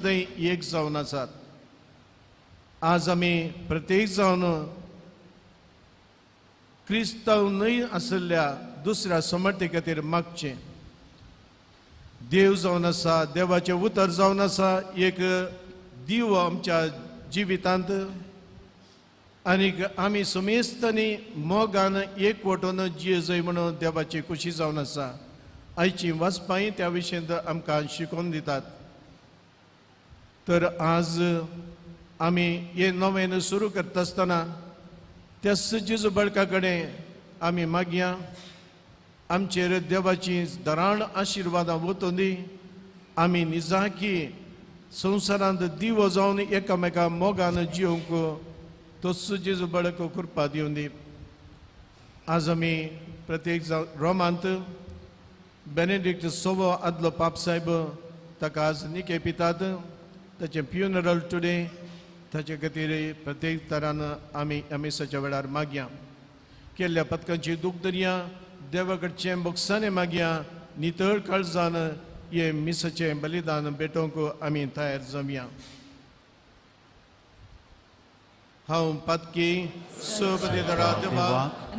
एक जावन आसात. आज आमी प्रत्येक जावन क्रिस्तांव न्हय आशिल्ल्या दुसऱ्या समर्थे खातीर मागचें. देव जावन आसा, देवाचें उतर जावन आसा एक दिवो आमच्या जिवितांत आनीक आमी समेस्तांनी मोगान एकवटून जिये म्हणून देवाची खुशी जावन आसा. आयची वाचपांय त्या विशयांत आमकां शिकोवन दितात. तर आज आमी हे नवेन सुरू करता आसतना त्याच जेजू बळका कडेन आमी मागया आमचेर देवाची दराण आशिर्वादां वतून दी. आमी निजाकी संवसारांत दिवो जावन एकामेका मोगान जिवंक तोच जेजू बळक कृपा दिवन दी. आज आमी प्रत्येक रोमांत बेनेडिक्ट सोवो आदलो पाप साहेब ताका आज निके पितात, ताचें फ्युनरल टुडे, ताचे खातीर प्रत्येक तरान आमी अमिसाच्या वेळार मागया. केल्ल्या पदकांची दूख दरया, देवा कडचें बोगसाने मागया, नितळ काळजान हे मिसाचें बलिदान भेटोवंक आमी तयार जावया. हांव पातकी सपदी दरा देवा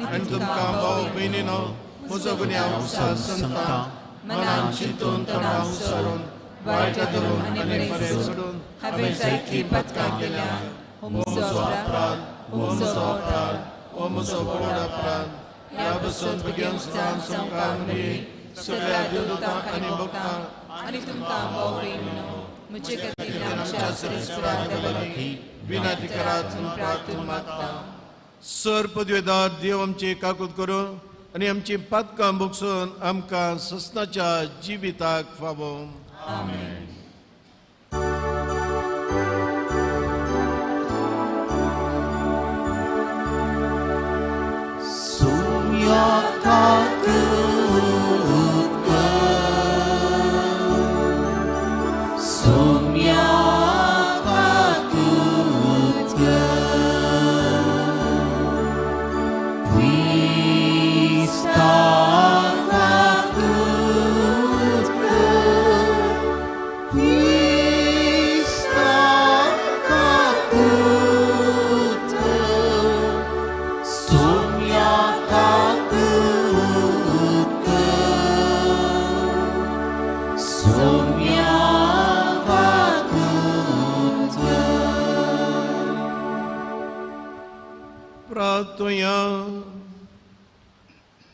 आनी तुमकां भाव भयणीनो म्हजो गुन्यांव संता मनान चिंतून तणाव सोडून वायट धरून आनी बरें सोडून हांवें जायतीं पथकां केल्या. हो म्हजो अपराध, हो म्हजो अपराध, हो म्हजो व्हड अपराध. ह्या बसून भुरग्यांक संवकार सगळ्या देवदूतांक आनी भक्तांक आनी तुमकां भाव भयणीनो म्हजे खातीर आमच्या सर्वेस्परा देवा लागीं विनंती करात म्हूण प्रार्थना मागता. सर पदवेदार देव आमची काकूत करूं आनी आमची पातकां भोगसून आमकां सस्नाच्या जिविताक फावो. आमेन.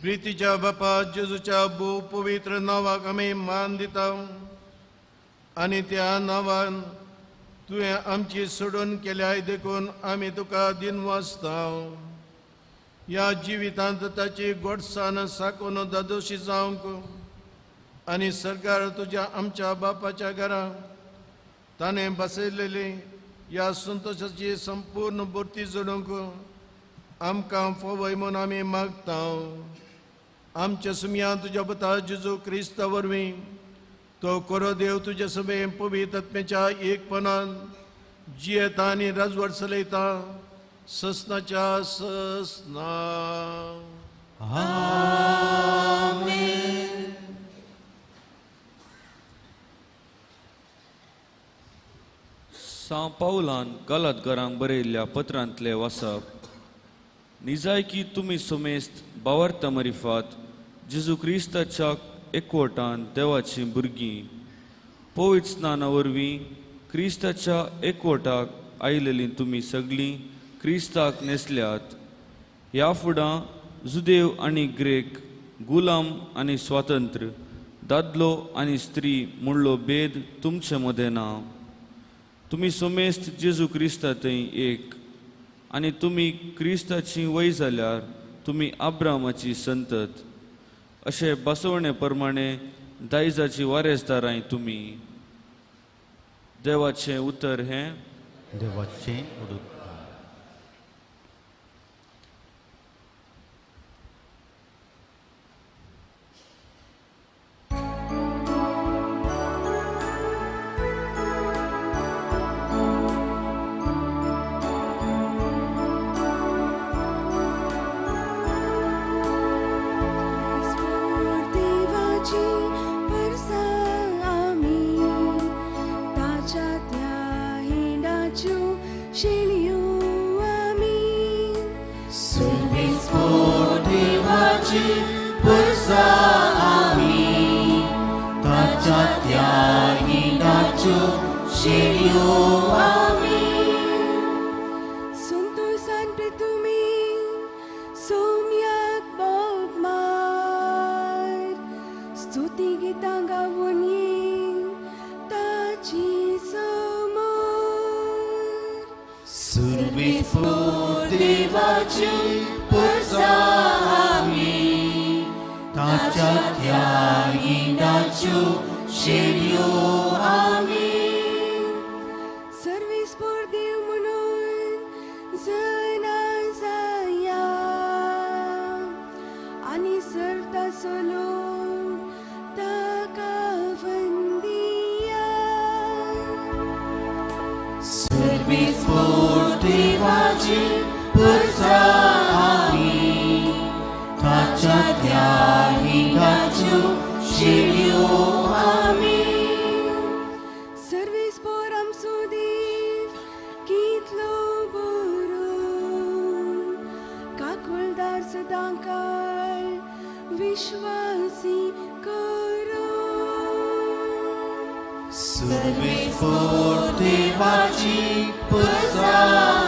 प्रितीच्या बापा जेजूच्या भोव पवित्र नांवाक आमी मान दिता आनी त्या नांवान तुवें आमची सोडून केल्याय देखून आमी तुका दिनवासता. ह्या जिवितांत ताची गोडसाण साकून दादोशी जावंक आनी सरकार तुज्या आमच्या बापाच्या घरा ताणें बसयलेली ह्या संतोशाची संपूर्ण भरती जोडूंक आमकां फोवय म्हूण आमी मागता. आमच्या सुमयान तुज्या पुता जेजू क्रिस्ता वरवीं तो कोरो देव तुज्या सभें पवित्र आत्म्याच्या एकपणान जियेता आनी राजवट चलयता ससनाच्या ससना. आमेन. सां पावलान गलतगारांक बरयल्ल्या पत्रांतले वाचप. निजायकी तुमी समेस्त बावर्ता मरिफात जेजू क्रिस्ताच्या एकवटान देवाचीं भुरगीं पवित्र स्नाना वरवीं क्रिस्ताच्या एकवटाक आयलेलीं तुमी सगळीं क्रिस्ताक न्हेसल्यात. ह्या फुडां जुदेव आनी ग्रेक, गुलाम आनी स्वातंत्र्य, दादलो आनी स्त्री म्हणलो भेद तुमचे मदें ना. तुमी समेस्त जेजू क्रिस्ता थंय एक आनी तुमी क्रिस्ताची वय जाल्यार तुमी आब्रामाची संतत अशें बसवणे प्रमाणे दायजाची वारेसदारांय तुमी. देवाचें उतर हें देवाचें उतर. देवाची परसा आमी ताच्या हिंडाच्यो शेळयो आमी. सुरवेस पोर देवाची पुरसा आमी, ताच्या त्या हिंडाच्यो शेळयो आमी. संतोषान तुमी सोम्याक बोब मार, स्तुती गितां गावून ये ताची समोर. सुरवेस पोर देवाची पुरसा आमी, ताच्या त्या हिंडाच्यो शेळयो आमी. सर्वीस पोर देव म्हणून जना जाया, आनी सरता लोक ताका वंदिया. सुरवेस पोर देवाची पुरसा आमी, ताच्या त्या हिंडाच्यो शेळयो आमी. सर्वीस पोर आमचो देव कितलो बरो, काकुळदार सदां काळ विश्वासी करो. सुरवेस पोर देवाची पुरसा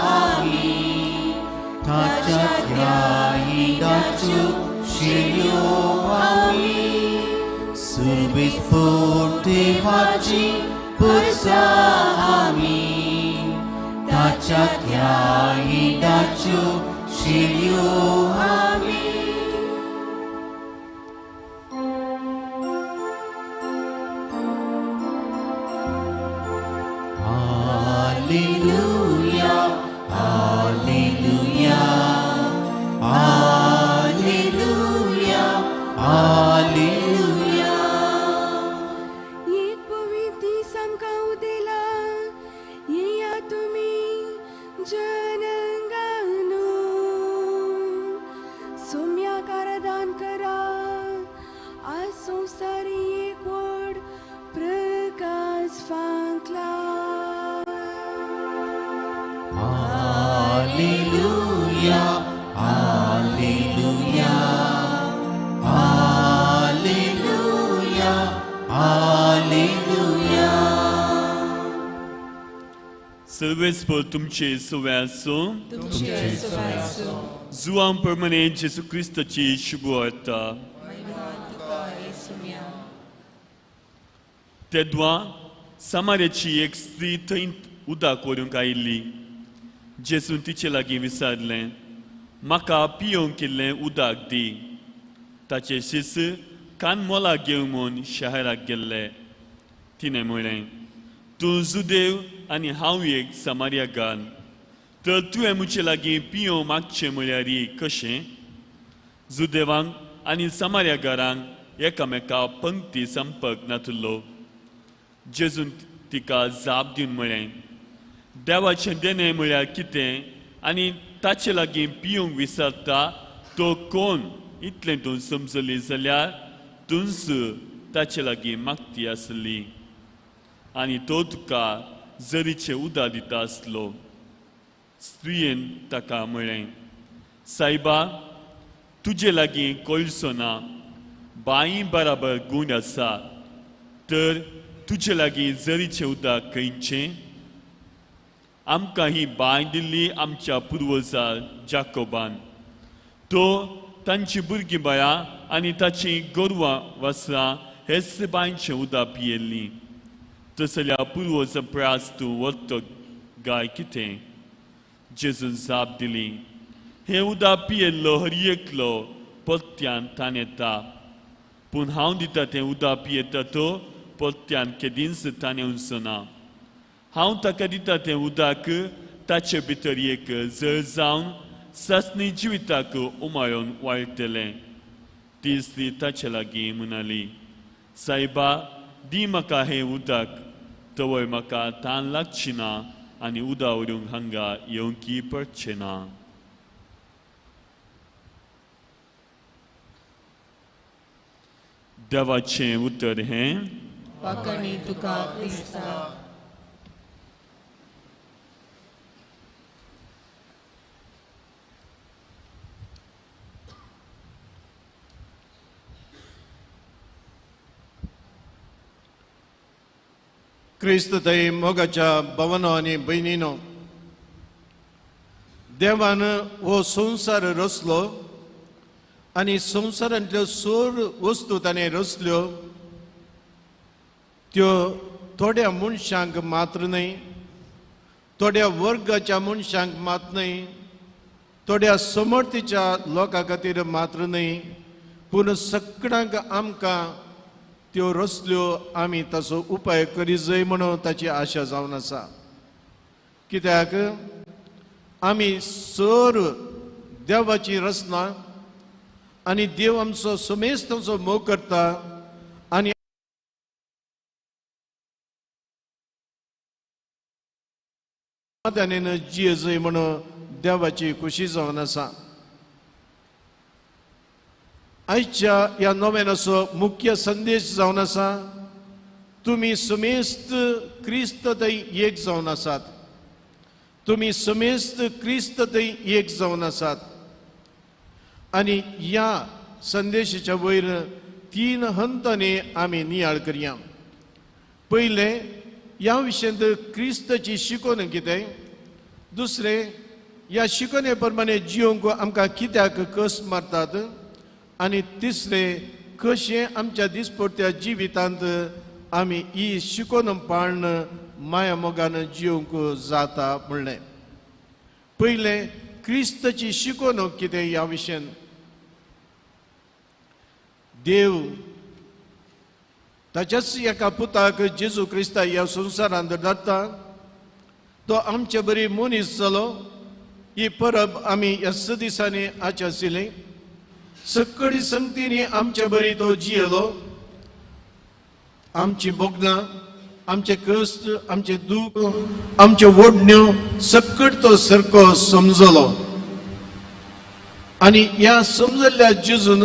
आमी, ताच्या त्या हिंडाच्यो शेळयो आमी. सुरवेस पोर देवाची पुरसा आमी, ताच्या त्या हिंडाच्यो शेळयो आमी. Alleluia, Alleluia, Alleluia, Alleluia. एक पवित्र दीस आमकां उदेला, येया तुमी जनंगानो, सोम्याक आराधन करा, आज संवसारी एक व्हड Prakash फांकला. Alleluia, Alleluia, Alleluia, Alleluia. सर्वेस्पर तुमचे सुवे आसूं. तुमचे सुवाय आसूं. जुवां प्रमाणे जेजू क्रिस्ताची शुभवार्ता. महिमा तुका येसुम्या. तेद्वा सामार्याची एक स्त्री थंय उदक व्हरूंक आयिल्ली. जेजून तिचे लागीं विचारलें, म्हाका पियोवंक इल्लें उदक दी. ताचे शिस कान मोला घेवंक म्हूण शहराक गेल्ले. तिणें म्हळें, तूं जुदेव आनी हांव एक समार्यागान, तर तुवें म्हजे लागीं पियोवंक मागचें म्हळ्यार कशें? जुदेवांक आनी समार्यागारांक एकामेका पंक्ती संपर्क नातलो. जेजून तिका जाप दिवन म्हळें, देवाचें देणें म्हळ्यार कितें आनी ताचे लागीं पियोवंक विसरता तो कोण इतलें तूं समजली जाल्यार तूंच ताचे लागीं मागती आसली आनी तो तुका जरीचें उदक दिता आसलो. स्त्रियेन ताका म्हळें, सायबा, तुजे लागीं कोळसो ना, बांय बराबर गूण आसा, तर तुजे लागीं जरीचें उदक खंयचें? आमकां ही बांय दिल्ली आमच्या पुर्वजा जाकोबान. तो तांची भुरगीं बाळां आनी ताचीं गोरवां वासरां हेच बांयचें उदक पियेल्लीं. तसल्या पुर्वजा प्रास तूं व्हरतो गाय कितें? जेजून जाप दिली, हें उदक पियेल्लो हर एकलो परत्यान ताण येता, पूण हांव दिता तें उदक पियेता तो परत्यान केदींच ताण येवचो ना. हांव ताका दिता तें उदक ताचे भितर एक जळ जावन सासणी जिविताक उमाळून वाळटलें. ती स्त्री ताचे लागीं म्हणाली, सायबा, दी म्हाका हें उदक, तवय म्हाका तान लागची ना आनी उदक व्हरूंक हांगा येवंकी पडचें ना. देवाचें उतर हें. वाकणी तुका क्रिस्ता. क्रिस्त थंय मोगाच्या भवनो आनी भयणीनो, देवान हो संवसार रचलो आनी संवसारांतल्यो सोर वस्तू ताणें रचल्यो त्यो थोड्या मनशांक मात्र न्हय, थोड्या वर्गाच्या मनशांक मात न्हय, थोड्या समर्थीच्या लोकां खातीर मात्र न्हय, पूण सगळ्यांक आमकां त्यो रचल्यो आमी ताचो उपाय करी जाय म्हणून ताची आशा जावन आसा. कित्याक आमी सर देवाची रचना आनी देव आमचो समेस्त आमचो मोग करता आनी ताणें जिये जाय म्हणून देवाची खुशी जावन आसा. आयच्या ह्या नोवेनाचो मुख्य संदेश जावन आसा, तुमी समेस्त क्रिस्त थंय एक जावन आसात, तुमी समेस्त क्रिस्त थंय एक जावन आसात. आनी ह्या संदेशाच्या वयर तीन हंतांनी आमी नियाळ करया. पयलें, ह्या विशयांत क्रिस्ताची शिकवण कितें, दुसरें, ह्या शिकवणे प्रमाणे जिवंक आमकां कित्याक कस मारतात, आनी तिसरें, कशें आमच्या दिसपट्ट्या जिवितांत आमी ही शिकवण पाळण माया मोगान जिवंक जाता म्हणलें. पयलें, क्रिस्ताची शिकवण कितें ह्या विशयान. देव ताच्याच एका पुताक जेजू क्रिस्ता ह्या संवसारांत धाडटा, तो आमचे बरी मनीस जालो. ही परब आमी ह्या दिसांनी आचरिल्ली. सगळी संगतींनी आमचे बरी तो जियेलो. आमची भोगणां, आमचे कश्ट, आमचे दूख, आमच्यो ओडण्यो सकट तो सारको समजलो. आनी ह्या समजल्ल्या जेजून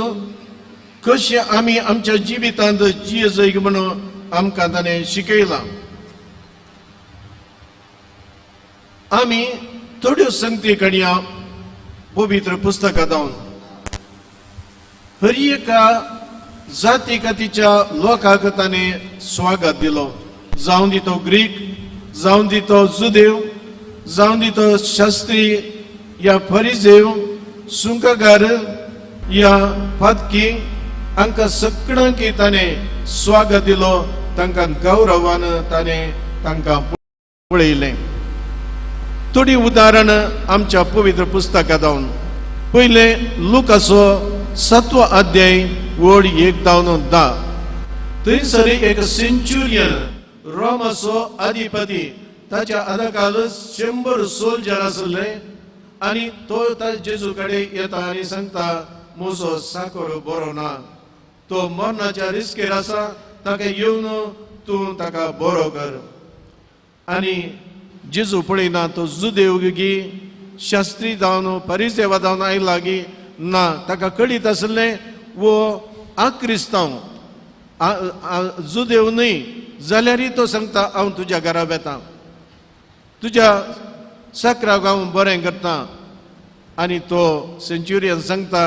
कशें आमी आमच्या जिवितांत जिये जाय म्हणून आमकां ताणें शिकयलां. आमी थोड्यो संगती काडया पवित्र पुस्तकां जावन. हर एका जाती कातीच्या लोकांक ताणें स्वागत दिलो, जावं दी तो ग्रीक, जावं दी तो जुदेव, जावं दी तो शास्त्री या फरिजेव, सुंकगार या पातकी, हांकां सगळ्यांक ताणें स्वागत दिलो, तांकां गौरवान ताणें तांकां पळयलें. थोडीं उदाहरण आमच्या पवित्र पुस्तकां जावन. पयलें, लुकाचो 7वो अध्याय ओळ 1 जावन 10. थंयसर एक सेंच्युरियन रोमाचो अधिपती, ताच्या आदाकाल 100 सोल्जर आसले आनी तो जेजू कडेन येता आनी सांगता, म्हजो साकर बरो ना, तो मरणाच्या रिस्केर आसा, ताका येवन तूं ताका बरो कर. आनी जेजू पळयना तो जुदेव गी शास्त्री जावन परिसेवा जावन आयला गी ना, ताका कळीत आसलें वो आक्रिस्तांव जुदेव न्हय जाल्यारय तो सांगता, हांव तुज्या घरा वेता, तुज्या साकराक हांव बरें करता. आनी तो सेंच्युरियन सांगता,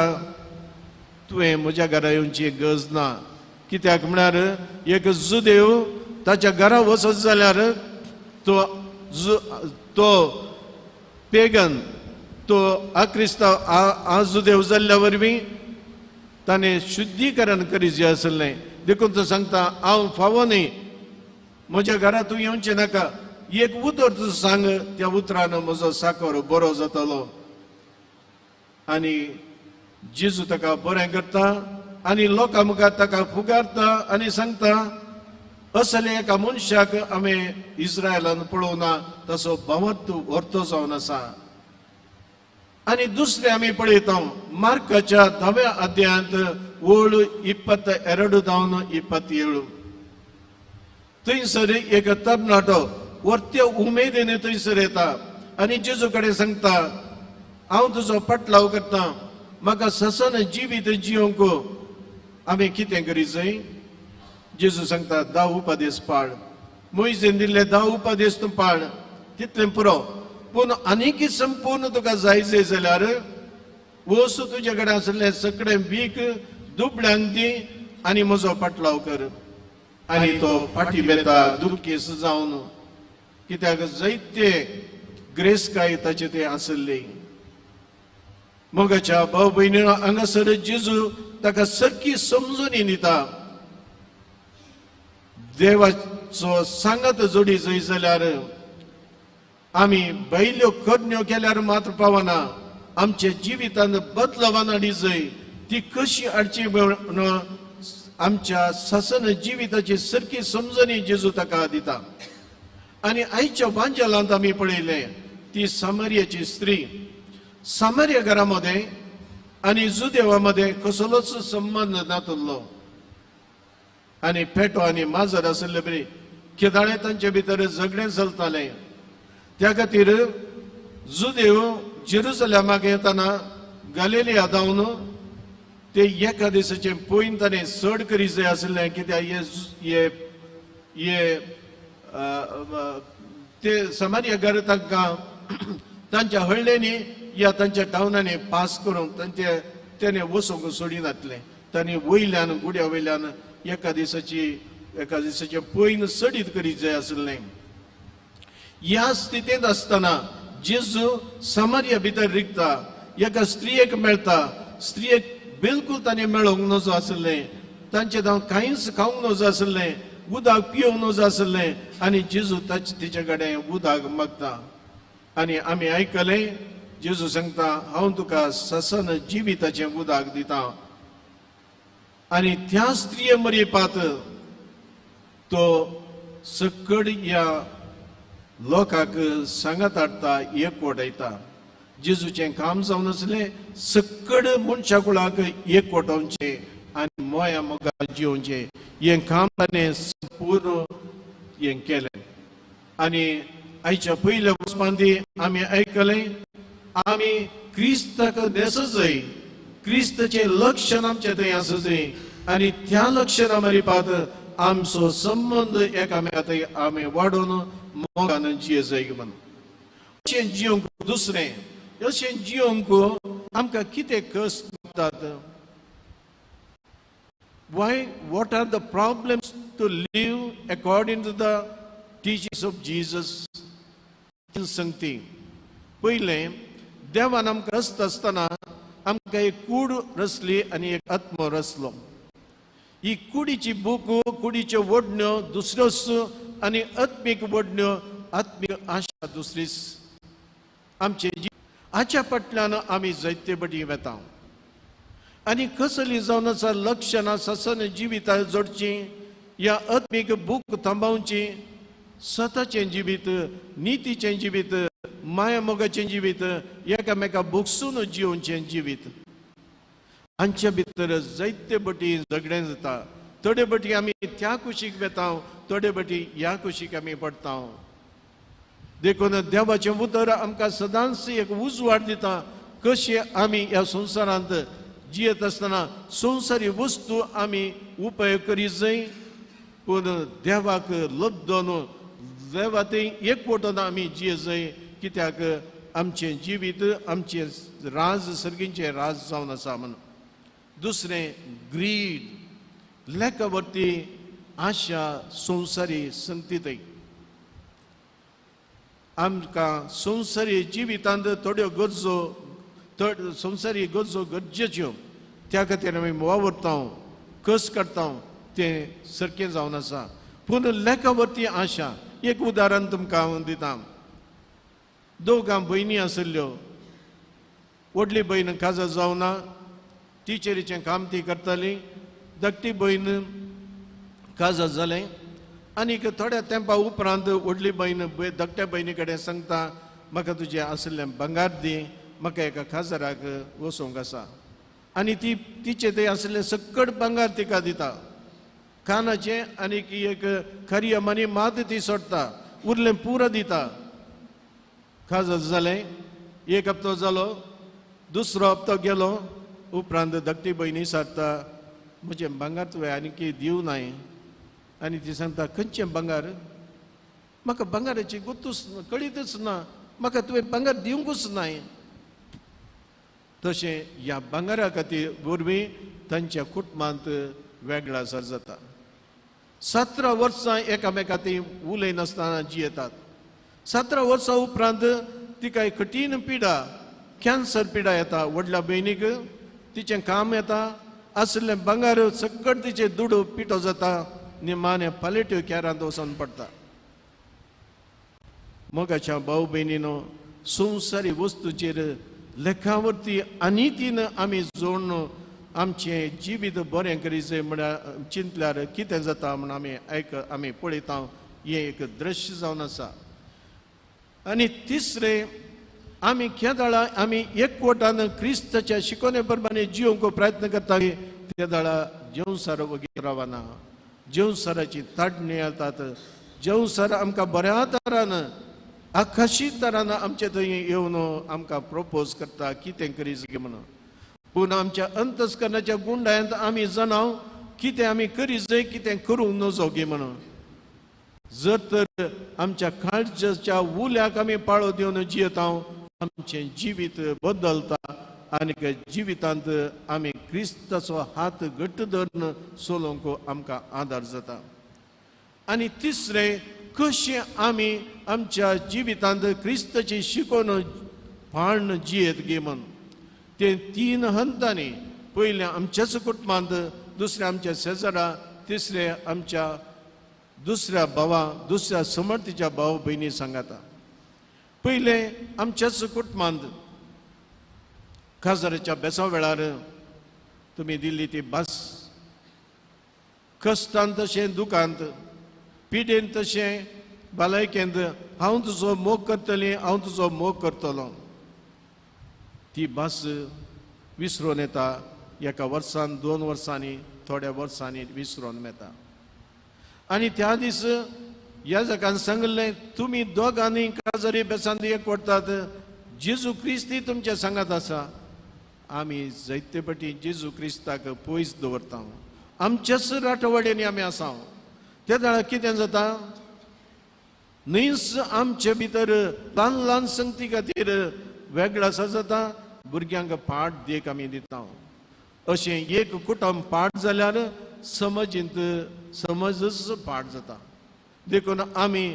तुवें म्हज्या घरा येवची गरज ना, कित्याक म्हळ्यार एक जुदेव ताच्या घरा वचत जाल्यार तो तो पेगन, तो आक्रिस्तांव आजुदेव जाल्ल्या वरवीं ताणें शुद्धीकरण करी जाय आसलें. देखून तो सांगता, हांव फावो न्हय, म्हज्या घरा तूं येवचें नाका, एक उतर तूं सांग, त्या उतरान म्हजो साकर बरो जातलो. आनी जेजू ताका बरें करता आनी लोकां मुखार ताका फुगारता आनी सांगता, असले एका मनशाक आमी इस्रायलान पळोवना, तसो भावार्थ व्हरतो जावन आसा. आनी दुसरें आमी पळयता मार्काच्या 10व्या अध्यायांत ओळ 22 जावन 27. थंयसर एक तरणाटो व्हरत्या उमेदीन थंयसर येता आनी जेजू कडेन सांगता, हांव तुजो पटलाव करता, म्हाका ससन जिवीत जिवंक आमी कितें करी जाय. जेजू सांगता, 10 उपदेश पाळ, मोयजेन दिल्ले 10 उपदेश तूं पाळ, तितलें पुरो, पूण आनीक संपूर्ण तुका जाय जाय जाल्यार वस्तू तुजे कडेन आशिल्लें सगळें वीक दुबळ्यांक दी आनी म्हजो पाटलाव कर. आनी तो फाटी वेता दुखेस जावन, कित्याक जायते ग्रेसकाय ताचे ते आसली. मोगाच्या भाव भयणी, हांगासर जेजू ताका सारकी समजून दिता. देवाचो सांगात जोडी जय जाल्यार आमी बैल्यो करण्यो केल्यार मात्र पावना, आमच्या जिवितांत बदलावान हाडी जाय. ती कशी हाडची म्हणून आमच्या सासन जिविताची सारकी समजणी जेजू ताका दिता. आनी आयच्या वांजेलांत आमी पळयलें ती सामरियाची स्त्री. सामरिया घरा मदें आनी जुदेवा मदें कसलोच संबंद नातुल्लो. आनी पेटो आनी माजर आशिल्ले बरी केदाळे तांचे भितर झगडें चलतालें. त्या खातीर जुदेव जेरुसलेमाक येतना गालिलिया धांवन ते एका दिसाचें पयन ताणें चड करी जाय आशिल्लें, कित्याक हे हे ते समारिया घर तांकां तांच्या हळ्ळ्यांनी या तांच्या टावनांनी पास करूंक तांचे तेणे वचूंक सोडिनातलें. तांणी वयल्यान गुड्या वयल्यान एका दिसाचें पयन चडीत करीत जाय आशिल्लें. ह्या स्थितींत आसतना जेजू समारिया भितर रिगता, एका स्त्रियेक मेळटा. स्त्रियेक बिलकूल ताणें मेळोंक नजो आशिल्लें, तांचें हांव कांयच खावंक नजो आशिल्लें, उदक पिवंक नजो आशिल्लें. आनी जेजू ताचे तिचे कडेन उदक मागता. आनी आमी आयकलें जेजू सांगता, हांव तुका ससन जिविताचें उदक दिता. आनी त्या स्त्रिये मरिपात तो सकड ह्या लोकांक सांगात हाडटा, एकवटायता. जेजूचें काम जावन आसलें सकड मनशा कुळाक एकवटावचें आनी मोया मोगा जिवचें. हें काम ताणें संपूर्ण हें केलें. आनी आयच्या पयल्या वचपांती आमी आयकलें, आमी क्रिस्ताक न्हेसत जाय, क्रिस्ताचें लक्षण आमचें थंय आसत जाय. आनी त्या लक्षणा मरिपात आमचो संबंद एकामेका थंय आमी वाडोवन मोगान जिये जाय म्हणून. अशें जिवंक दुसरें अशें जिवंक आमकां कितें कश्ट लागतात? Why, what are the problems to live according to the teachings of Jesus? संगती पयलें, देवान आमकां रसता आसतना आमकां एक कूड रचली आनी एक आत्मो रचलो. ही कुडीची भूक, कुडीच्यो वडण्यो दुसऱ्योच आनी आत्मीक वडण्यो, आत्मीक आशा दुसरीच. आमचे हाच्या फाटल्यान आमी जायते बटी वेता. आनी कसली जावन आसा लक्षणां ससन जिवितां जोडचीं, ह्या आत्मीक भूक थांबोवची, सताचें जिवीत, नितीचें जिवीत, माया मोगाचें जिवीत, एकामेका भोगसून जिवचें जिवीत. हांचे भितर जायते बटी झगडें जाता. थोडे बटी आमी त्या कुशीक वेता, थोडे बटी ह्या कुशीक आमी पडटा. देखून देवाचें उतर आमकां सदांच एक उजवाड दिता, कशें आमी ह्या संवसारांत जियेत आसतना संवसारी वस्तू आमी उपयोग करीत जाय, पूण देवाक लब्दोन देवा थंय एकवटून आमी जिये जाय. कित्याक आमचें जिवीत आमचें राज सर्गींचें राज जावन आसा म्हणून. दुसरें ग्रीड, लेखावरती आशा संवसारी संगतीतय. आमकां संवसारी जिवितांत थोड्यो गरजो, संवसारी गरजो गरजेच्यो, त्या खातीर आमी वावुरता, कस काडटा, तें सारकें जावन आसा. पूण लेखावरती आशा, एक उदाहरण तुमकां हांव दिता. दोगां भयणी आशिल्ल्यो. व्हडली भयण काजार जावना, टिचरीचें काम ती करताली. धाकटी भयण काजार जालें आनीक थोड्या तेंपा उपरांत व्हडली भयण धाकट्या भयणी कडेन सांगता, म्हाका तुजें आशिल्लें भांगार दी, म्हाका एका खाजराक वचूंक आसा. आनी ती तिचें थंय आशिल्लें सकट भांगार तिका दिता, कानाचें आनीक एक खरी मनी मात ती सोडटा, उरलें पुरो दिता. खाजर जालें, एक हप्तो जालो, दुसरो हप्तो गेलो. उपरांत धाकटी भयणी सारता, म्हजें भांगार तुवें आनीक दिवं नाय. आनी ती सांगता, खंयचें भांगार? म्हाका भांगाराची गुत्तूच कळीतच ना, म्हाका तुवें भांगार दिवंकूच नाय. तशें ह्या भांगारा खातीर वरवीं तांच्या कुटुंबांत वेगळा जाता. 17 वर्सां एकामेका ती उलयनासतना जियेतात. 17 वर्सां उपरांत तिका एक कठीण पिडा, कॅन्सर पिडा येता. व्हडल्या भयणीक तिचें काम येता आसलें भांगर सकट तिचें दुडू पिठो जाता, निमाणे पालेट्यो कॅरांत वचून पडटा. मोगाच्या भाव भयणीनो, संवसारी वस्तूचेर लेखावरती अनितीन आमी जोडून आमचें जिवीत बरें करीत म्हळ्यार चिंतल्यार कितें जाता म्हूण आमी आयक आमी पळयता. हें एक दृश्य जावन आसा. आनी तिसरें, आमी केदळा आमी एकवटान क्रिस्ताच्या शिकोवणे प्रमाणे जिवंक प्रयत्न करता तेदळा जेवसार वगीर रावना. जेवसाराची ताडणी येतात. जेवसार आमकां बऱ्या तरान आकाशी तरान आमचे थंय येवन आमकां प्रपोज करता कितें करीत म्हणून. पूण आमच्या अंतस्करणाच्या गुंडायांत आमी जाणाव कितें आमी करीत जाय, कितें करूंक नजो गे म्हणून. जर तर आमच्या काळजाच्या उल्याक आमी पाळो दिवन जियेता, आमचें जिवीत बदलता आनी जिवितांत आमी क्रिस्ताचो हात घट्ट धरून चलोवंक आमकां आदार जाता. आनी तिसरें, कशें आमी आमच्या जिवितांत क्रिस्ताची शिकोवन पाळण जियेत गे म्हूण. ते 3 हंतांनी, पयलें आमच्याच कुटुंबांत, दुसरें आमच्या शेजरा, तिसरें आमच्या दुसऱ्या भावा, दुसऱ्या समर्थीच्या भाव भयणी सांगाता. पयलें आमच्याच कुटुंबांत काजाराच्या बेसा वेळार तुमी दिल्ली ती भास, कश्टान तशें दुखांत, पिडेन तशें भलायकेंत, हांव तुजो मोग करतलें, हांव तुजो मोग करतलो, ती भास विसरून येता. एका वर्सान, 2 वर्सांनी, थोड्या वर्सांनी विसरून येता. आनी त्या दीस ह्या जगान सांगलें, तुमी दोगांनी काजारी बेसांत एकवटतात, जेजू क्रिस्ती तुमच्या सांगात आसा. आमी जायते पटी जेजू क्रिस्ताक पयस दवरता, आमच्याच राटवाड्यांनी आमी आसा. ते वेळार कितें जाता, न्हयच आमचे भितर ल्हान ल्हान संगती खातीर वेगळो आसा जाता. भुरग्यांक पाठ देख आमी दिता. अशें एक कुटुंब पाठ जाल्यार समजींत समजच पाठ जाता. देखून आमी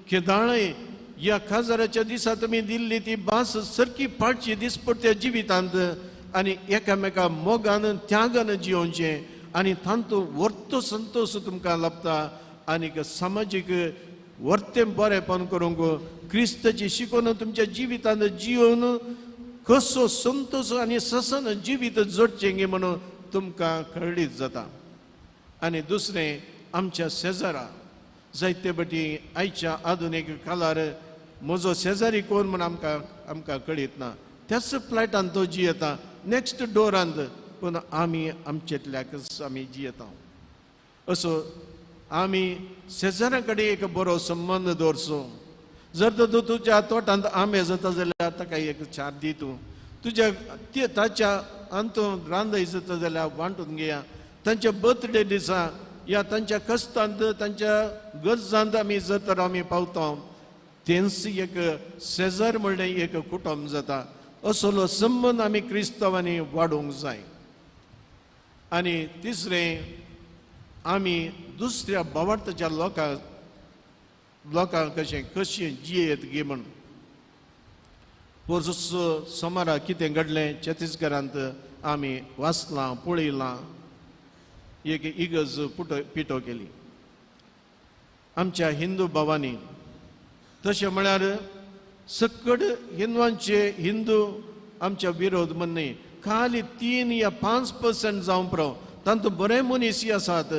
केदाळय ह्या काजाराच्या दिसा तुमी दिल्ली ती भास सारकी पाडची दिसपट्ट्या जिवितांत आनी एकामेका मोगान त्यागान जियोवचें आनी तातूंत वर्तो संतोश तुमकां लाभता. आनी समाजीक वर्तें बरेंपण करूंक क्रिस्ताची शिकोवन तुमच्या जिवितांत जियोवन कसो संतोश आनी ससन जिवीत जोडचें गे म्हणून तुमकां कळीत जाता. आनी दुसरें, आमच्या शेजारा जायते पटी आयच्या आधुनीक काळार म्हजो शेजारी कोण म्हूण आमकां आमकां कळीत ना. त्याच फ्लॅटान तो जियेता, नॅक्स्ट डोरांत, पूण आमी आमचेतल्याकच आमी जियेता. असो आमी शेजाऱ्या कडेन एक बरो संबंद दवरचो. जर तर तूं तुज्या तोटांत आंबे जाता जाल्यार ताका एक चार दी तूं, तुज्या ताच्या अंतून रांदय जाता जाल्यार वांटून घेया. तांच्या बर्थडे दिसा या तांच्या कश्टांत, तांच्या गरजांत आमी जर तर आमी पावता, तेंच एक शेजार म्हणलें एक कुटुंब जाता. असलो संबंद आमी क्रिस्तांवांनी वाडोवंक जाय. आनी तिसरें, आमी दुसऱ्या भावार्थाच्या लोकांक कशें कशें जियेत गे म्हूण. पोरसो सोमारा कितें घडलें छत्तीसगडांत आमी वाचलां, पळयलां. एक इगर्ज पिटो केली आमच्या हिंदू भावांनी. तशें म्हळ्यार सकड हिंदवांचे हिंदू आमच्या विरोध म्हण न्हय, खाली 3 या 5% जावं पुरो, तातूंत बरे मनीस आसात.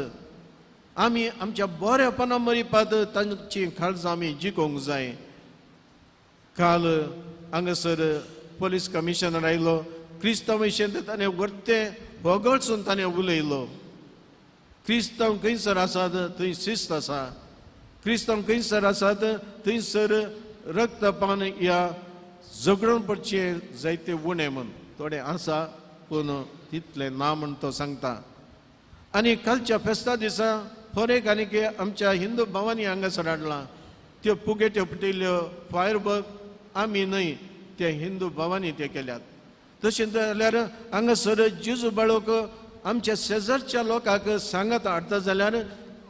आमी आमच्या बरेपणा मरिपात तांची काळजां आमी जिखोवंक जाय. काल हांगासर पोलीस कमिशनर आयलो, क्रिस्तांव विशयेंत ताणें वर्तें वगळसून ताणें उलयलो. क्रिस्तांव खंयसर आसात थंय शिस्त आसा, क्रिस्तांव खंयसर आसात थंयसर रक्तपान ह्या झगडून पडचें जायते उणें म्हूण थोडें आसा, पूण तितलें ना म्हूण तो सांगता. आनी कालच्या फेस्ता दिसा फॉर एक आनी आमच्या हिंदू भावांनी हांगासर हाडलां त्यो पुगेट्यो पेटयल्ल्यो फायरवर्क आमी न्हय, ते हिंदू भावांनी ते केल्यात. तशें जाल्यार हांगासर जेजू बाळोक आमच्या शेजारच्या लोकांक सांगात हाडटा जाल्यार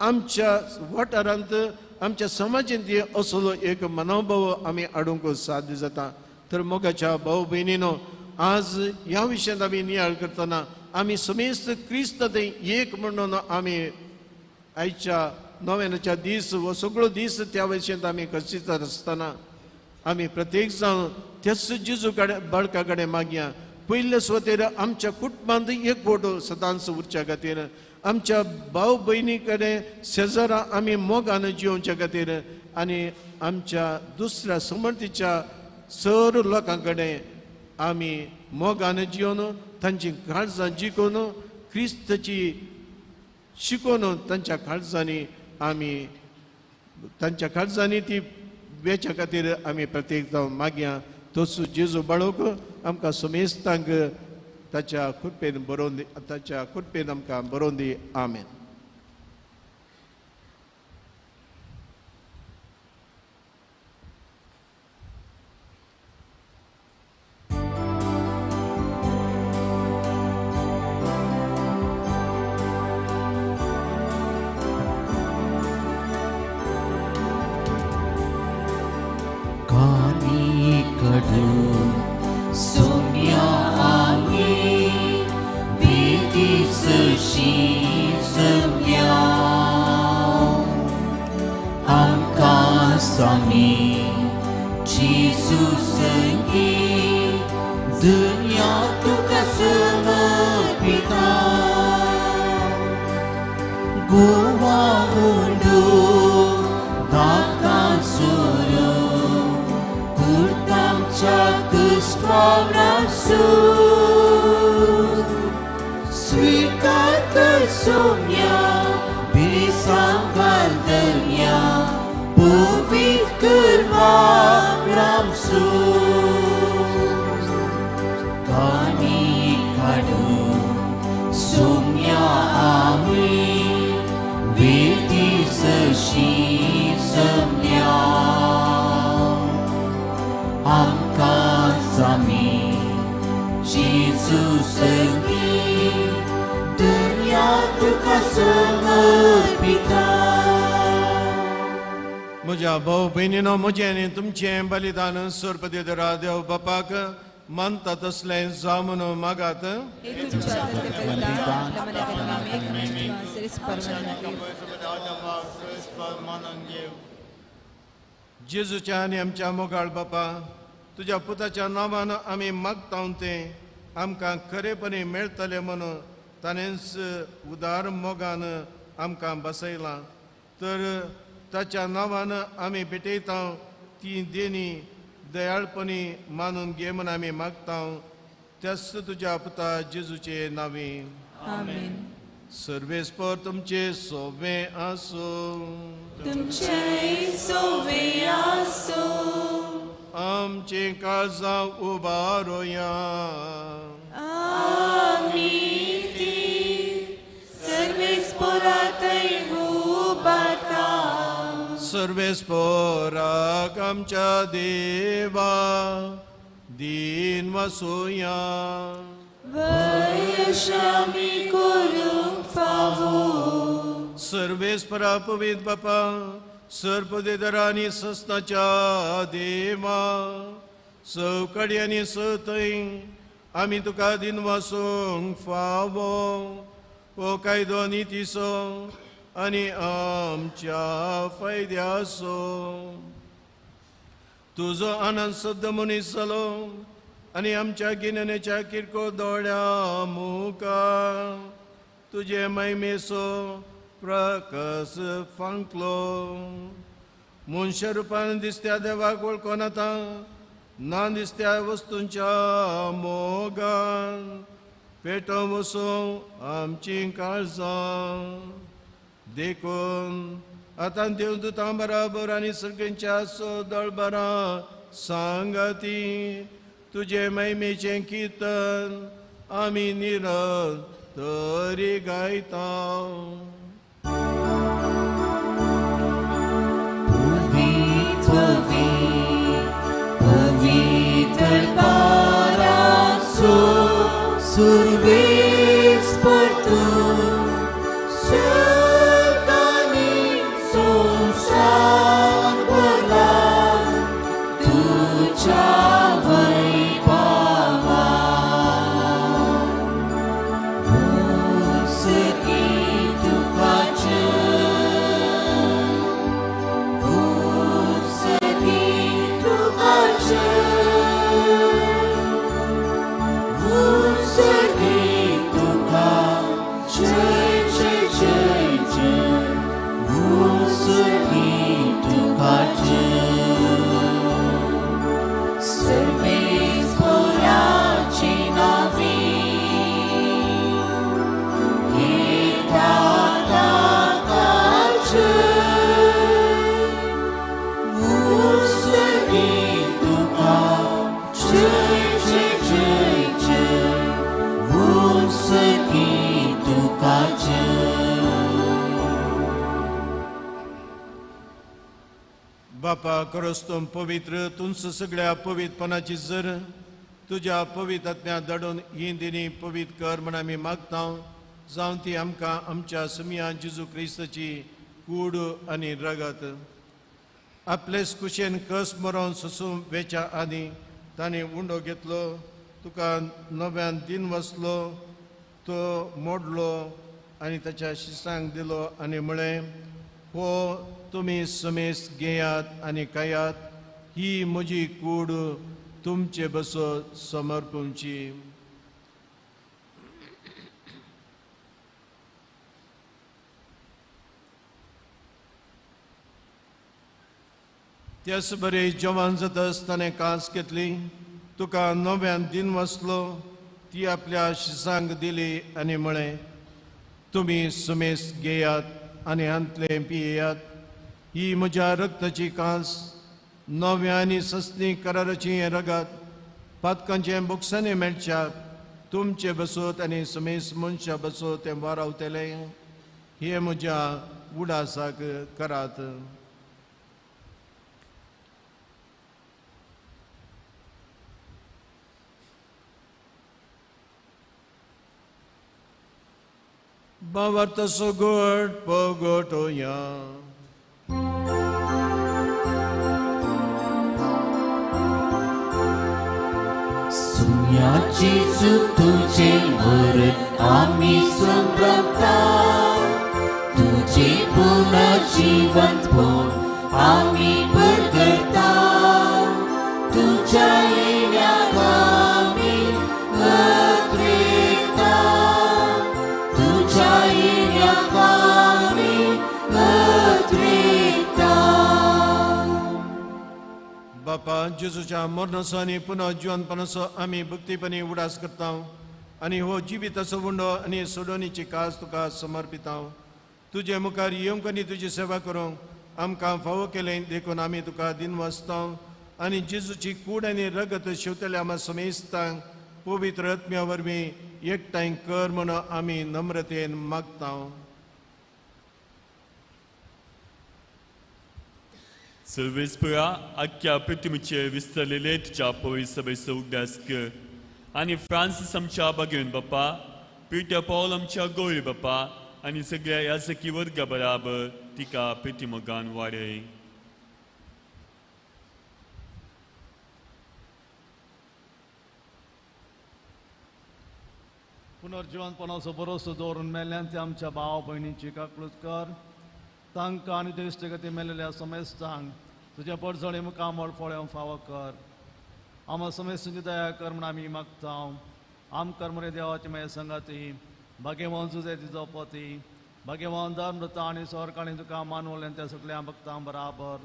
आमच्या वाठारांत आमच्या समाजांत असलो एक मनोभाव आमी हाडूंक साध्य जाता. तर मोगाच्या भाव भयणीनो, आज ह्या विशयांत आमी नियाळ करतना आमी समेस्त क्रिस्त थंय एक म्हणून आमी आयच्या नव्याच्या दीस हो सगळो दीस त्या विशयांत आमी खर्चितात आसतना आमी प्रत्येक जावन त्याच जेजू कडेन बाळका कडेन मागया. पयले सुवातेर आमच्या कुटुंबांत एकवट सदांच उरच्या खातीर, आमच्या भाव भयणी कडेन शेजारा आमी मोगान जियोवच्या खातीर आनी आमच्या दुसऱ्या समर्थीच्या सर लोकां कडेन आमी मोगान जियोवन तांची काळजां जिखून क्रिस्ताची शिकोवन तांच्या काळजांनी आमी तांच्या काळजांनी ती वेच्या खातीर आमी प्रत्येक जावन मागया. तसो जेजू बाळोक आमकां समेस्तांक ताच्या कृपेन बरोवन दी, ताच्या कृपेन आमकां बरोवन दी. आमेन. म्हज्या भाव भयणीनो, म्हजें आनी तुमचें बलिदान सोरपदेदरा देव बापाक मानता तसलें जावं म्हणून मागात. जेजूच्या आनी आमच्या मोगाळ बापा, तुज्या पुताच्या नांवान आमी मागता तें आमकां खरेपणी मेळटलें म्हणून ताणेंच उदार मोगान आमकां बसयलां. तर ताच्या नांवान आमी भेटयता ती देणी दयाळपणी मानून घे म्हूण आमी मागता, त्याच तुज्या पुता जेजूचे नांवी. आमेन. सर्वेस्पर तुमचे सोवे आसूं, तुमचेय सोवे आसूं. आमचे काळजां उबारोया, आमी ती सर्वेस्परातय उबारता. सर्वेस्पराक आमच्या देवा दीन वसोया, वयशामी करूंक फावो. सर्वेस्परा पवित्र बापा, सर्पदेदरा आनी सस्नाच्या देवा, सवकडी आनी सतय आमी तुका दीन वसूंक फावो. हो कायदो नितीचो आनी आमच्या फायद्याचो. तुजो आनंद सद्द मनीस जालो आनी आमच्या गिन्यानाच्या किरकोळ दोळ्या मुखार तुजे महिमेचो प्रकाश फांकलो. मनशा रुपान दिसत्या देवाक वळखून आतां ना दिसत्या वस्तूंच्या मोगान पेटोवन वसूं आमचीं काळजां. देखून आतां देवदूतां बराबर आनी सगळ्यांच्या सदळबरां सांगाती तुजे महिमेचें किर्तन आमी निरंतरी गायता. Survex por tu, बापा खरोच तूं पवित्र, तुमचं सगळ्या पवित्रपणाची जर तुज्या पवित्र आत्म्या धाडून ही दिनी पवित्र कर म्हण आमी मागता, जावन ती आमकां आमच्या सुमया जेजू क्रिस्ताची कूड आनी रगत आपलेच कुशेन कस मरोन सोसूं वेच्या आदी ताणें उंडो घेतलो, तुका नव्यान दिन वसलो, तो मोडलो आनी ताच्या शिसांक दिलो आनी म्हळें, हो तुमी समेस घेयात आनी खायात, ही म्हजी कूड तुमचे बसो समर्पूंची। त्याच बरे जेवण जाता ताणें कास घेतली, तुका नव्यान दिन वसलो, ती आपल्या शिसांक दिली आनी म्हळें, तुमी समेस घेयात आनी हांतलें पियेयात, ही म्हज्या रक्ताची कांस, नव्या आनी सस्नी कराराची हें रगत पातकांचें बोक्सांनी मेळच्याक तुमचे बसोत आनी समेस मनशा बसोत तें वारावतलें, हें म्हज्या उडासाक करात। बावर्त सुगोट पगोटोया। सुम्या जेजू तुझे मरण आमी संभ्रमता, तुझे पुनर्जीवंतपण आमी परगटा, तुझ्या येण्याक आमी अत्रेता, तुझ्या येण्याक आमी अत्रेता। बापा जेजूच्या मरणाचो आनी पुनर्जिवनपणाचो आमी भक्तीपणी उडास करता आनी हो जिविताचो उंडो आनी सोडोवणीची कास तुका समर्पिता। तुजे मुखार येवंक आनी तुजी सेवा करूंक आमकां फावो केलें देखून आमी तुका दिनवासता आनी जेजूची कूड आनी रगत शेवतल्या आमकां समेस्तांक पवित्र आत्म्या वरवीं एकठांय कर म्हूण आमी नम्रतेन मागता। सर्वेस्परा आख्या पृथ्वीचेर विस्तारलेले तुज्या पवित्र सभेचो उगडास कर आनी फ्रांसीस आमच्या बागेवन बापा, पिटर पावल आमच्या गोळी बापा आनी सगळ्या याजकी वर्गा बराबर तिका प्रितीमोगान वाडय। पुनर्जिवनपणाचो भरोसो दवरून मेल्ल्यान ते आमच्या भाव भयणींची काकळूत कर, तांकां आनी देशगती मेळिल्ल्या समेस्तांक तुज्या पडझळे मुखामळ फळें फावो कर। आमकां समेस्तांची दया कर म्हूण आमी मागता। आमकां मरे देवाची मागीर संगाती भाग्यवान तुजें तिजो पती भाग्यवान धर्मता आनी स्वर्गांनी तुका मानवलें त्या सगळ्या भक्तां बराबर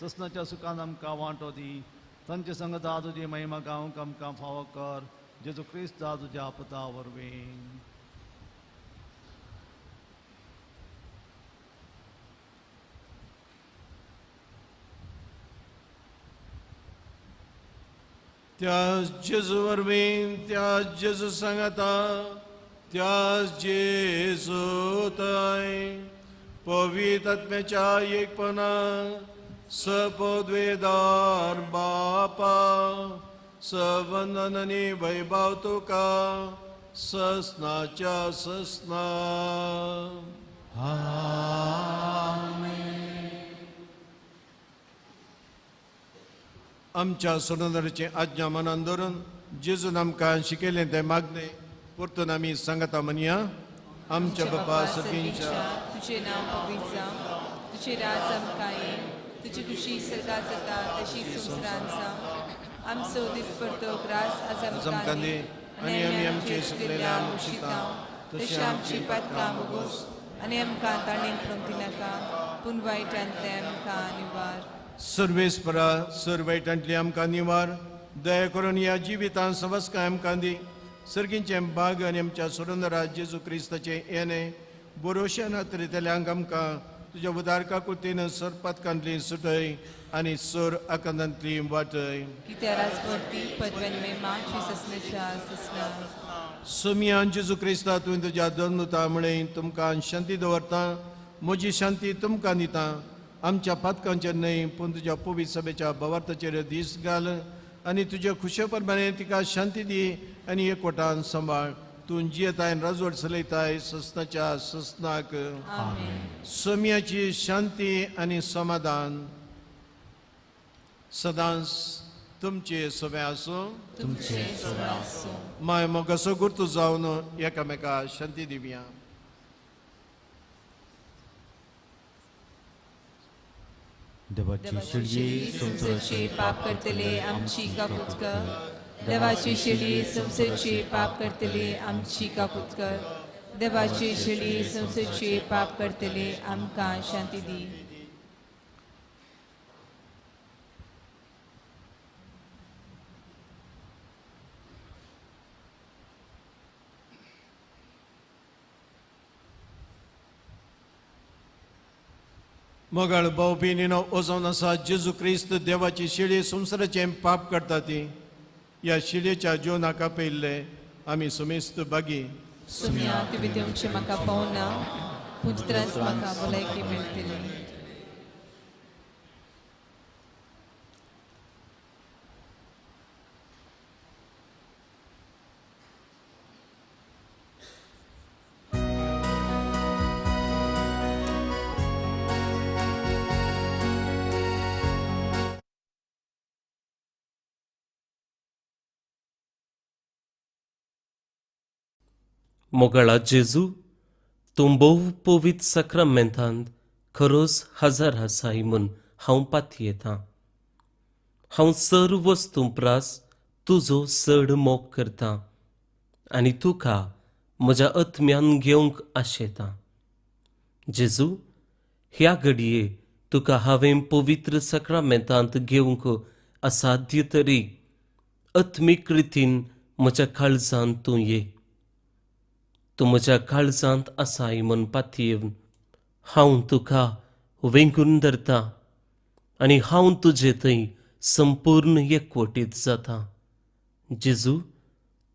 ससनाच्या सुखान आमकां वांटो दी। तांचे संगता तुजी महिमा गावंक आमकां फावो कर, जेजू क्रिस्ता तुज्या पुता वरवीं। त्या जेजू वरवीं, त्या जेजू सांगाता, त्या जेजू थंय पवित्र आत्म्याच्या एकपणा सपद्वेदार बापा सवंदन आनी वैभव तुका ससनाच्या ससना। आमच्या सोडणाराची आज्ञा मनान धरून जेजून आमकां शिकयलें तें मागणें परतून आमी सांगता म्हणया। आमच्या बापा सर्गींच्या, तुझे नांव पवित्र जावं, तुझे राज आमकां येवं, तुजी खुशी सर्गांत जाता तशी संवसारांत जावं। आमचो दिसपडतो ग्रास आज आमकां दी आनी आमी आमचे चुकलेल्या मुक्षिता तशी आमची पातकां भोगोस आनी आमकां ताणें पडूंक दिनाका, पूण वायटांतलें आमकां निवार। सर्वेस्परा सर वायटांतली आमकां निवार, दया करून ह्या जिवितांत सवस्काय आमकां दी। सर्गींचें भाग आनी आमच्या सोडणरा जेजू क्रिस्ताचें येणें बरोवशें नातरितल्यांक आमकां तुज्या उदारका कुर्तीन सर पातकांतली सुटय आनी सर आकांतांतली वाटय। सोमियान जेजू क्रिस्ता तुवें तुज्या दोन नुता म्हळें, तुमकां शांती दवरता, म्हजी शांती तुमकां दिता। आमच्या पातकांचेर न्हय पूण तुज्या पवित्र सभेच्या भवार्थाचेर दीस घाल आनी तुज्या खुशे प्रमाणे तिका शांती दी आनी एकवटान सांबाळ. तूं जियेताय राजवट चलयताय ससनाच्या ससनाक. सम्याची शांती आनी समाधान सदांच तुमचे सगळे आसूं. तुमचे सगळे आसूं. माय मोगाचो गुर्तू जावन एकामेका शांती दिवया. देवाची शिळये संवसाराचे पाप करतले आमची काकूत कर. देवाची शिळी संवसाराचे पाप करतले आमची काकूत कर. देवाची शिळी संवसाराचे पाप करतले आमकां शांती दी. मोगाळ भाव भयणीनो, ओ जावन आसा जेजू क्रिस्त देवाची शिळी संवसाराचें पाप करता ती ह्या शिळयेच्या जेवणाक आपयल्ले आमी समेस्त बागी. सुम्या तुमी तुमचें म्हाका पावना पूण त्रास म्हाका भलायकी मेळटली. मोगाळा जेजू, तूं भोव पवित्र साक्रामेंतांत खरोच हजार आसाय म्हूण हांव पातयेतां. हांव सर्व वस्तूं प्रास तुजो चड मोग करतां आनी तुका म्हज्या आत्म्यान घेवंक आशेतां. जेजू, ह्या घडये तुका हांवें पवित्र साक्रामेंतांत घेवंक असाध्य तरी आत्मीक रितीन म्हज्या काळजांत तूं ये. तूं म्हज्या काळजांत आसाय म्हूण पातयेवन हांव तुका वेंगून धरतां आनी हांव तुजे थंय संपूर्ण एकवटीत जाता. जेजू,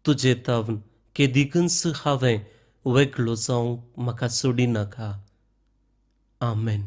तुजे तावन केदिकूच हांवें वेगळो जावंक म्हाका सोडिनाका. आमेन.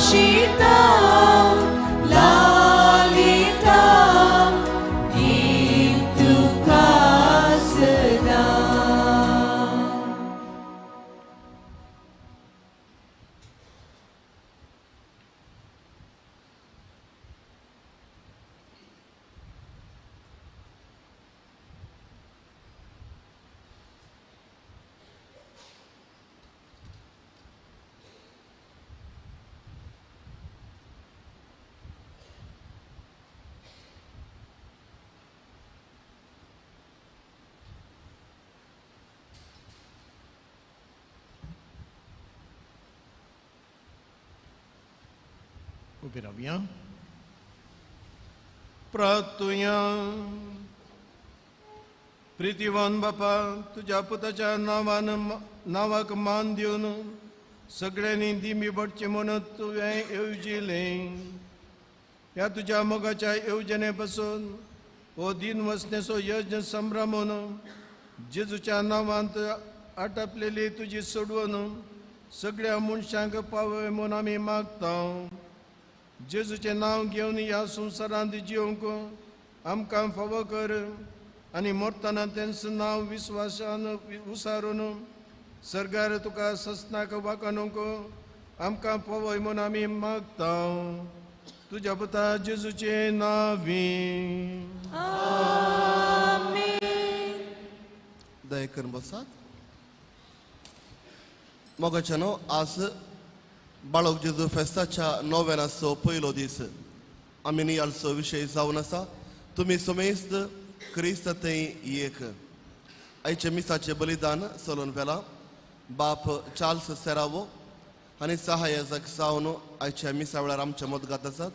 पोशिता लालिता देव तुका सदां. उबी रावया. प्रार्थुया. प्रितीवान बापा, तुज्या पुताच्या नांवान नांवाक मान दिवन सगळ्यांनी दिमी पडचें म्हणून तुवें येवजिलें. ह्या तुज्या मोगाच्या येवजणे पासून हो दिन वसणेचो यज्ञ संभ्रमून जेजूच्या नांवांत आटपलेली तुजी सोडवण सगळ्या मनशांक पावय म्हूण आमी मागता. जेजूचें नांव घेवन ह्या संवसारांत जिवंक आमकां फावो कर आनी मरतना तेंच नांव विस्वासान उसारून सरकार तुका ससनाक वागणूक आमकां फावय म्हूण आमी मागता. तुज्या पुता जेजूचें नांवी. दया करून बसात. मोगाच्या न्हू, आज बाळक जेजू फेस्ताच्या नोवेनाचो पयलो दीस. आमी नियाळचो विशय जावन आसा तुमी समेस्त क्रिस्त थंय एक. आयचे मिसाचें बलिदान चलून व्हेलां बाप चार्ल्स सेरावो आनी सहाय्यक जावन आयच्या मिसा वेळार आमच्या मदगात आसात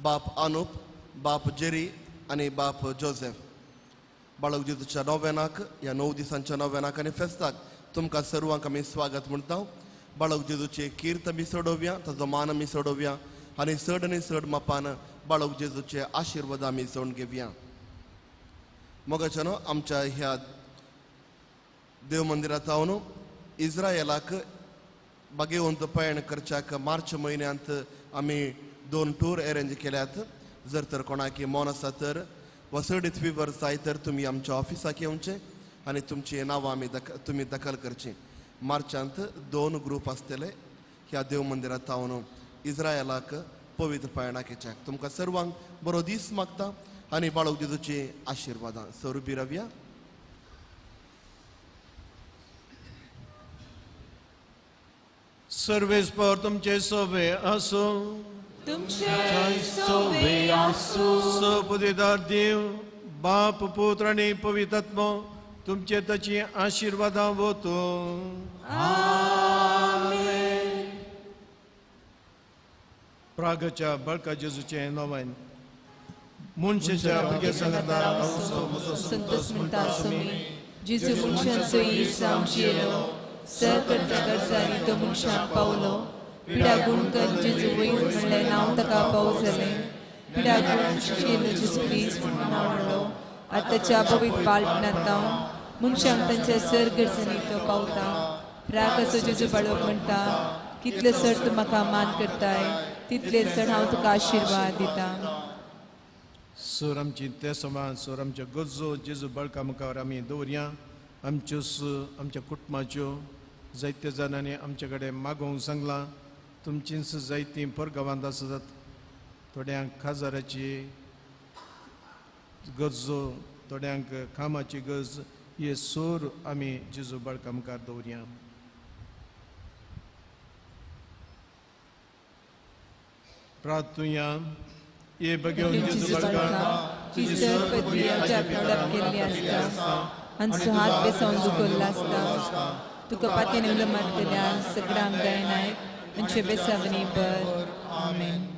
बाप अनुप, बाप जेरी आनी बाप जोसेफ. बाळक जेजूच्या नोवेनाक, ह्या 9 दिसांच्या नोवेनाक आनी फेस्ताक तुमकां सर्वांक आमी स्वागत म्हणटा. बाळक जेजूचे कीर्त आमी सोडोवया, ताचो मान आमी सोडोवया आनी चड आनी चड मापान बाळक जेजूचे आशिर्वाद आमी सोडून घेवया. मोगाच्या न्हू, आमच्या ह्या देव मंदिरांत जावन इस्रायलाक बागेवंत पयण करच्याक मार्च म्हयन्यांत आमी 2 टूर अरेंज केल्यात. जर तर कोणाक मन आसा तर वा चडीत फिवर जाय तर तुमी आमच्या ऑफिसाक येवचें आनी तुमची नांवां आमी तुमी दखल करची. मार्चांत 2 ग्रूप आसतले ह्या देव मंदिरांत जावन इस्रायलाक पवित्र पयणाक येच्याक. तुमकां सर्वांक बरो दीस मागता आनी बाळक जेजूची आशिर्वादां. सरुबी रावया. सर्वेस्पर तुमचे सोबे आसूं. तुमचे सोबे आसूं. सपुदेदार देव बाप पुत्र आनी पवित्र आत्मो तुमचे ताची आशिर्वादां वतूं. आमेन. प्रागच्या बाळका जेजूचें नोवेन. मनशाच्या भुरग्या सांगाता संतोष म्हणटा आसूं. जेजू मनशांचो इस जावन जियेलो, सर करता गरजांनी तो मनशांक पावलो. पिडा गुण कर जेजू वयर म्हणलें नांव ताका पाव जालें. पिडा गुण शिकयलो जेजू क्रिस्त म्हणून नांव म्हणलो. आतांच्या पवित्र बाळपणांत मनशांक तांच्या सर गरजांनी तो पावता. प्रागाचो जेजू बाळक म्हणटा, कितले सर तूं म्हाका मान करताय तितले चड हांव तुका आशिर्वाद दिता. सर आमची ते समाज सर आमच्यो गरजो जेजू बाळका मुखार आमी दवरया. आमच्यो आमच्या कुटुंबाच्यो जायते जाणांनी आमचे कडेन मागोवंक सांगलां. तुमचींच जायतीं परगांवांत आसात, थोड्यांक खाजाराची गरजो, थोड्यांक कामाची गरज. हे सोर आमी जेजू बाळका मुखार दवरया. प्रार्थुया. हे बघेवन जेजू बाळका, तुजी सर पदवी आमच्या आपणाक केल्ली आसता आनी हात बेसावन दुखोल्लो आसता. तुका पातयेन उलो मारतल्या सगळ्यांक दयनायक आमचे बेसावनी बर. आमेन.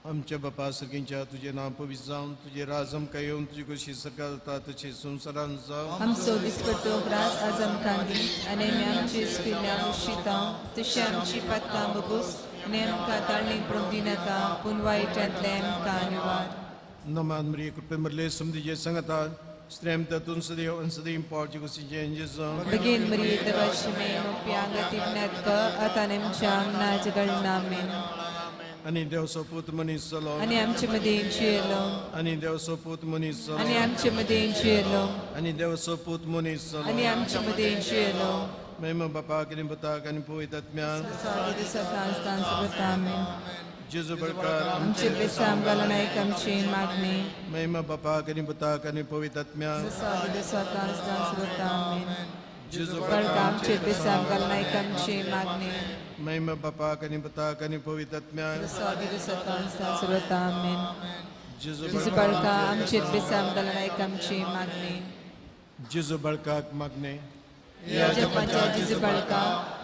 आमच्या बापा सगळ्यांच्या तुजें नांव पवित्र जावन तुजें राज आमकां येवन तुजी कशी सरकार जाता तशी संवसारांत जावं. आमचो दिसपट्टो ग्रास आज आमकां दी आनी आमी आमची स्पिल्ल्या उशिता तशी आमची पातकां बगूस आनी आमकां ताळणी पडूंक दिनाका पूण वायटांतलें आमकां निवार. नमान मरिये, कृपे मरले, समधिजे सांगता Stremta Tunsadio and Sadim Portuguese Jesu. Begin Maria the Vashime, Pianga Tivnatka, Atanem Cham Najagal Namen. Ani Deo Soput Munisolo. Ani Amchimadin Chielo. Ani Deo Soput Munisolo. Ani Amchimadin Chielo. Ani Deo Soput Munisolo. Ani Amchimadin Chielo. Mema Bapa Kanimpata Kanimpuitatmyan. Jesu Barkar आमचे बेसाम घालून आमची मागणी महिमा बापा कनिपुता कनिपवितात्म्या जेजू बळका आमचे बेसाम घालून आमची मागणी महिमा बापा कनिपुता कनिपवितात्म्या जेजू बळका आमचे बेसाम घालून आमची मागणी जेजू बळकाक मागणे जपाच्या जेजू बळका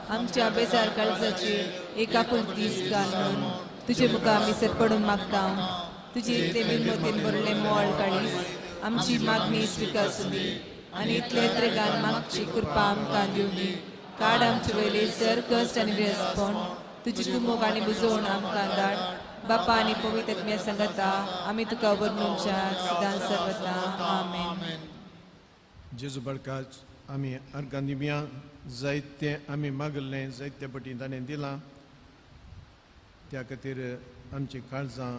आमच्या बेजार काळजाची एका कुलतीस घालून तुझे मुखार आमी सरपडून मागता तुजी इतले मिनमतीन भरले मोळ काळीस आमची मागणी स्विकारूं दी आनी इतले त्रेगान मागची कृपा आमकां दिवं दी काड आमचे वयले सर कश्ट आनी व्यसपण तुजी कुमोक आनी बुजोवण आमकां धाड बापा आनी पवित्र आत्म्या सांगता आमी तुका वर्णूच्या सदां सर्वता आमेन. जेजू बळका आमी अर्गां दिवया जायते आमी मागलें जायते पटी ताणें दिलां त्या खातीर आमची काळजां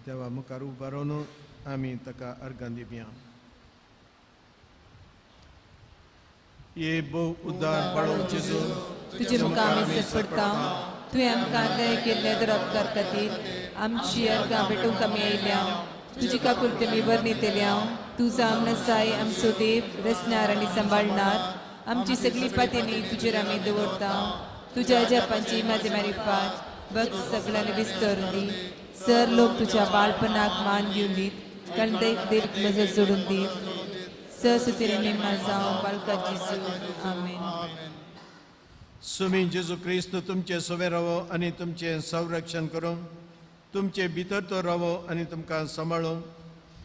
देवा मुखार उबारून आमी ताका अर्गां दिवया. ये भोव उदार बाळो जेजू तुजे मुखार आमी सरपडटा तुवें आमकां दया केल्ले दरोपकार खातीर आमची अर्गां भेटूंक आमी आयल्या तुजी काकुळटी आमी वर्णितल्या तूं जावन आसाय आमचो देव रचणार आनी सांबाळणार आमची सगळी पातेनी तुजेर आमी दवरता तुज्या जपांची म्हाजे मारिफात बघ सगळ्यांनी विस्तर दी सर लोक तुझ्या बाळपणाक मान दिवन दीत कारण देव नजर जोडून दीत सर सुतिरे निम्मा जावं बालका जेजू आमेन. सुमी जेजू क्रिस्त तुमचे सोवे रावो आनी तुमचें संरक्षण करूं तुमचे भितर तो रावो आनी तुमकां सांबाळूं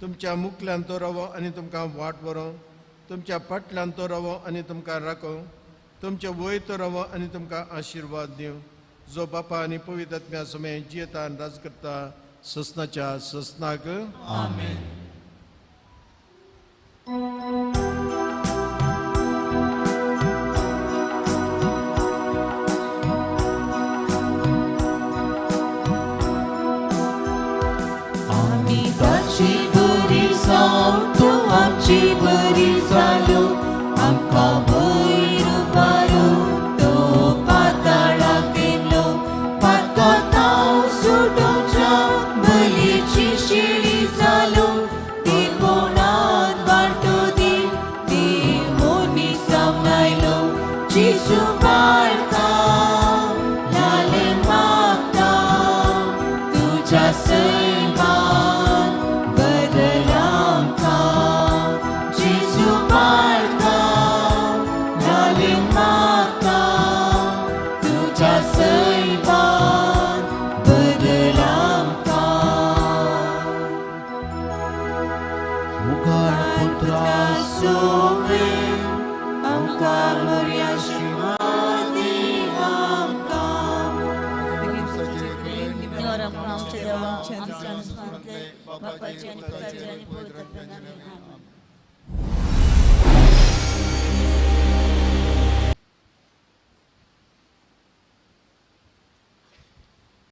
तुमच्या मुखल्यान तो रावो आनी तुमकां वाट व्हरूं तुमच्या फाटल्यान तो रावो आनी तुमकां राखूं तुमचे वयर तो रावो आनी तुमकां आशिर्वाद दिवं जो बापा आनी पवित्र आत्म्या समेत जियेता आनी राज करता ससनाच्या ससनाक आमेन. आमी ताची बरी जावं तूं आमची बरी जालो आमकां वयर उबारून तो पाताळाक देंवलो पातकां सुटोवच्या बलीची शिळी जालो देवणांत वांटो दी देवोनी जावन आयलो जेजू बाळका लाले मागता तुज्या सैमान बदल आमकां जेजू बाळका लाले मागता तुज्या सैमान बदल आमकां. मुखार पुत्रा सोवे आमकां मोरया आशिर्वाद दी आमकां. आमच्या देवा आमच्या अनुस्मातले बापाचे आनी पुताचे आनी पवित्र आत्म्याचे नांवान.